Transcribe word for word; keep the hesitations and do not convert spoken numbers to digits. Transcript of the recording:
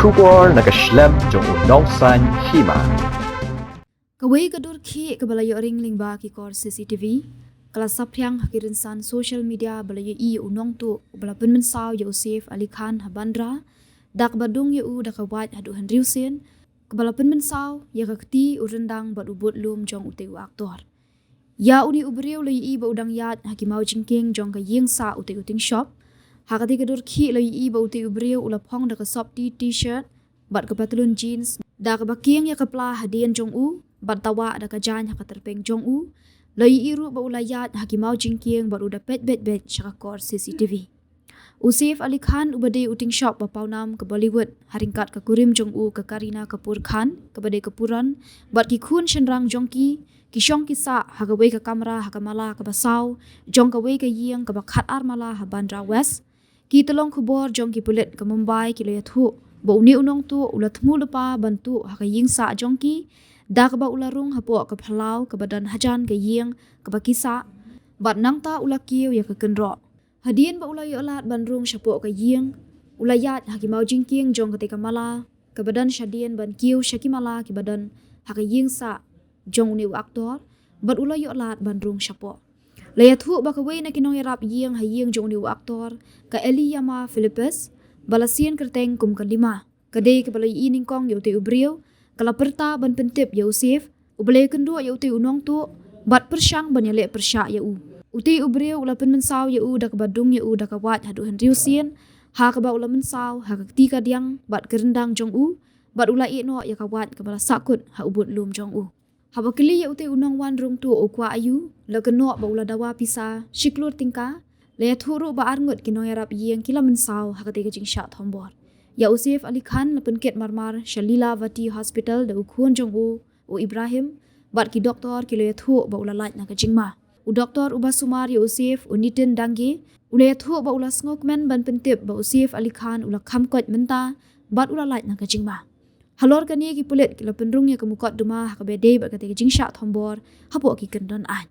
Khubor na ka shlem jong u nongsaiñ hima. Kawei ka dur khih kaba la ïoh ring lyngba ki kor C C T V ka la saphriang ha ki rynsan social media ba la ïohi ïa u nongtuh uba la pynmynsaw ïa u Saif Ali Khan ha Bandra da kaba dung ïa u da ka wait haduh hynriew sien, kaba la pynmynsaw ïa ka kti, u ryndang bad u budlum jong utei u aktor. Ïa une u briew la ïohi ba u dang ïaid ha ki mawjingkieng jong ka ïing sah utei u ting shop. Ha katei ka dur khih la ïohi ba utei u briew u la phong da ka sopti t-shirt bad ka patlun jeans da kaba kieng ïa ka pla hadien jong u bad tawah da ka jaiñ ha ka tyrpeng jong u. La ïohi ruh ba u la ïaid ha ki mawjingkieng bad u da peit beit beit sha ka kor C C T V. U Saif Ali Khan uba dei u ting shop ba pawnam ka Bollywood ha ryngkat ka kurim jong u ka Kareena Kapoor Khan kaba dei ka puran bad ki khun shynrang jong ki, ki shong ki sah ha kawei ka kamra ha ka mala kaba saw jong kawei ka ïing kaba khat ar mala ha Bandra West. Ki tyllong khubor jong ki pulit ka Mumbai ki la ïathuh ba une u nongtuh u la thmu lypa ban tuh ha ka ïing sah jong ki da kaba u la rung hapoh ka phyllaw kaba don hajan ka ïing kaba ki sah bad nangta u la kiew ïa ka kynroh. Hadien ba u la ïoh lad ban rung shapoh ka ïing, u la ïaid ha ki mawjingkieng jong katei ka mala kaba don shadien ban kiew sha ki mala kiba don ha ka ïing sah jong une u aktor bad u la ïoh lad ban rung shapoh. La ïathuh ba kawei na ki nongïarap ïing ha ïing jong une u aktor, ka Eliyama Philippus, ba la sien kyrteng kum ka Lima, ka dei kaba la ïohi nyngkong ïa utei u briew, ka la pyrta ban pyntip ïa u Saif uba la ïakynduh ïa utei u nongtuh bad pyrshang ban ïaleh pyrshah ïa u. Utei u briew u la pynmynsaw ïa u da kaba dung ïa u da ka wait haduh hynriew sien, ha kaba u la mynsaw ha ka kti kadiang bad ka ryndang jong u bad u la ïehnoh ïa ka wait kaba la sahkut ha u budlum jong u. Haba kylli ïa utei u nongwan rung tuh u kwah aïu, la kynnoh ba u la dawa pisa shi klur tyngka. La ïathuh ruh ba arngut ki nongïarap ïing ki la mynsaw ha katei ka jingshah thombor. Ïa u Saif Ali Khan la pynkit marmar sha Lilavati Hospital da u khun jong u, u Ibrahim, bad ki doktor ki la ïathuh ba u la lait na ka jingma. U doktor uba sumar ïa u Saif, u Nitin Dange, u la ïathuh ba u la sngewkmen ban pyntip ba u Saif Ali Khan u la kham koit mynta bad u la lait na ka jingma. Halor kane ki pulit ki la pynrung ïa ka mukotduma ha kaba dei bad katei ka jingshah thombor hapoh ki kyndon aiñ.